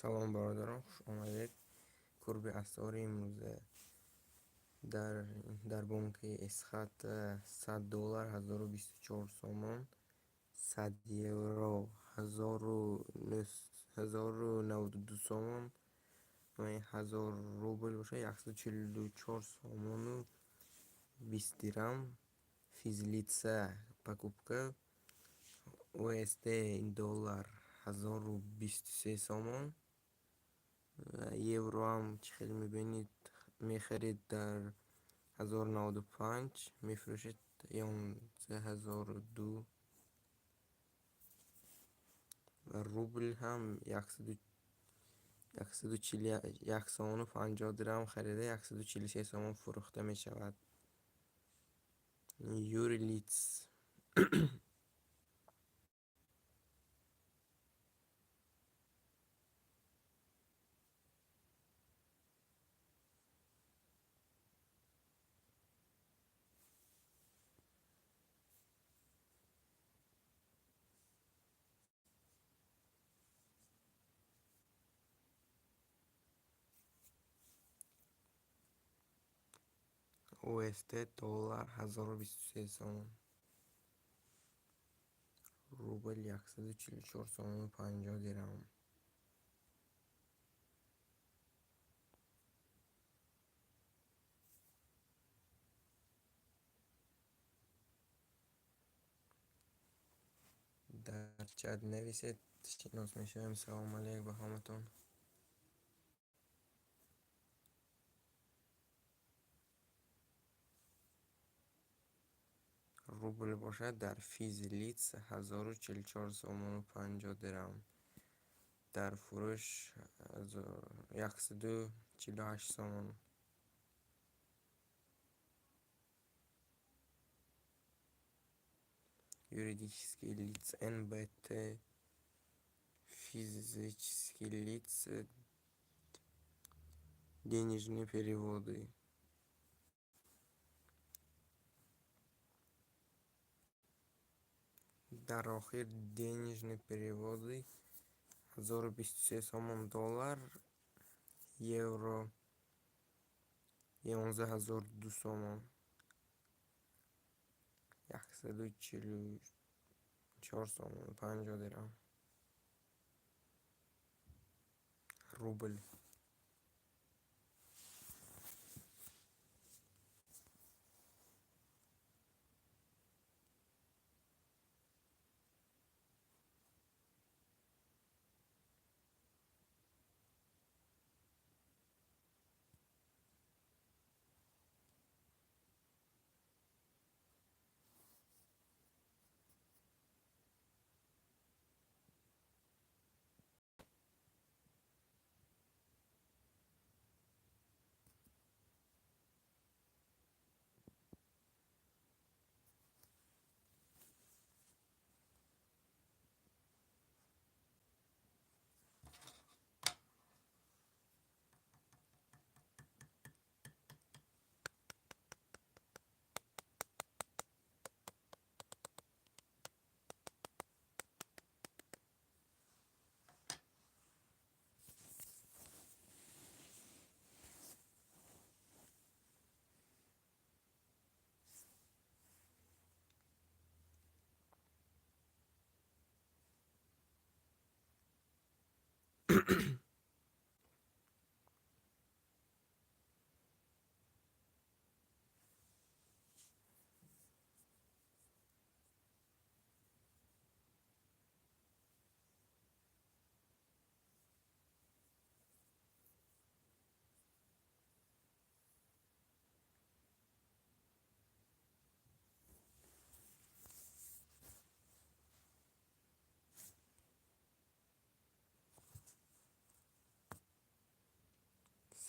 Салом, бародарон, хуш омадед. Курби асъори имрӯза дар бонки Эсхат: 100 доллар 1024 сомон, 100 евро 1092 сомон, 1000 рубл бошад 144 сомону 20 дирам. Физлица покупка USD доллар 1023 сомон, евроам, чӣ хеле мебинед, мехаред дар 1095, мефурӯшед 11002, ва рубл ҳам 141 сомону 50 дирам харида, 143 сомон фурӯхта мешавад. Юрлиц USD доллар 1023 сомон, рубл 144 сомону 50 дирам. Дар чат нависед, шинос мешавем. Салом алейк ба ҳаматон. Рубл бошад дар физлиц 1044 сомону 50 дирам, дар фурӯш 148 сомон. Юридические лица НБТ, физические лица, денежные переводы. Дар охир денежные переводы 1023 сомон доллар, евро 11002 сомон, 144 сомону 50 дирам рубл.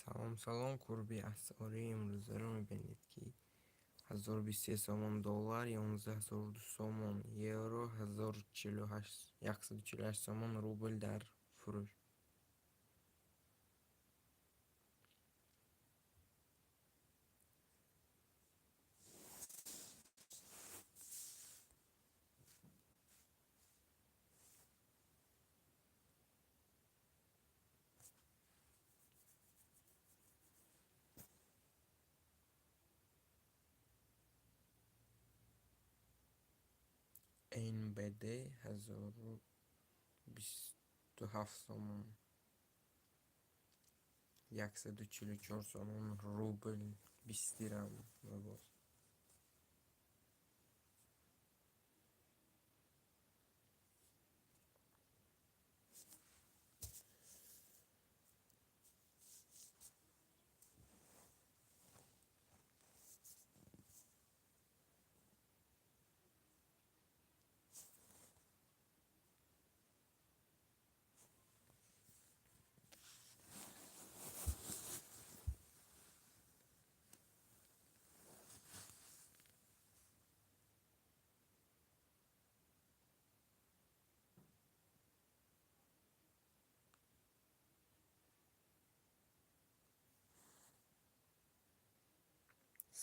Салом, салом. Курби асъори имрӯзаро мебинед, ки 1023 сомон доллар, 11002 сомон евро, 148 сомон рубл дар фурӯш. НБД 1027 сомон, 144 сомон рубл 20 дирам ва боз.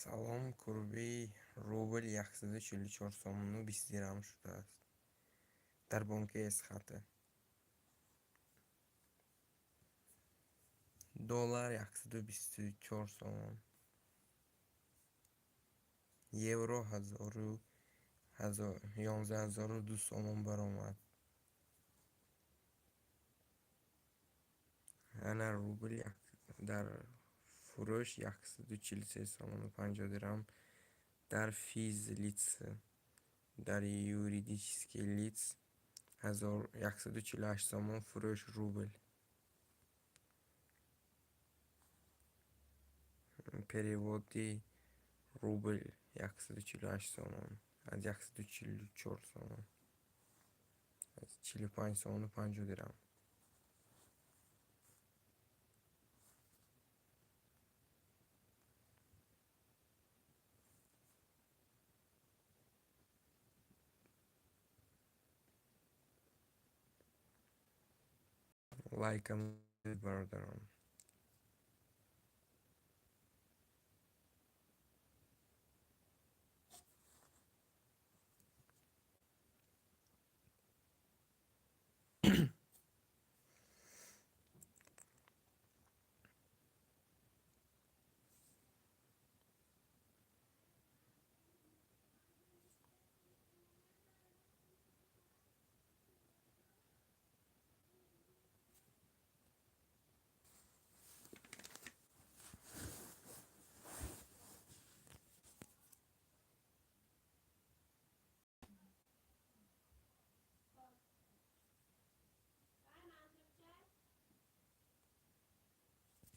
Салом, курби рубл 144 сомону 20 дирам шудааст дар бонки Эсхата. Доллар 124 сомон, евро 11002 сомон баромад. Ана рубл дар фурӯш 143 сомону 50 дирам дар физлиц, дар юридический лиц 148 сомон фурӯш рубл. Переводи рубл 148 сомон аз 144 сомон, аз 45 сомону 50 дирам. Лайкам, бародарон.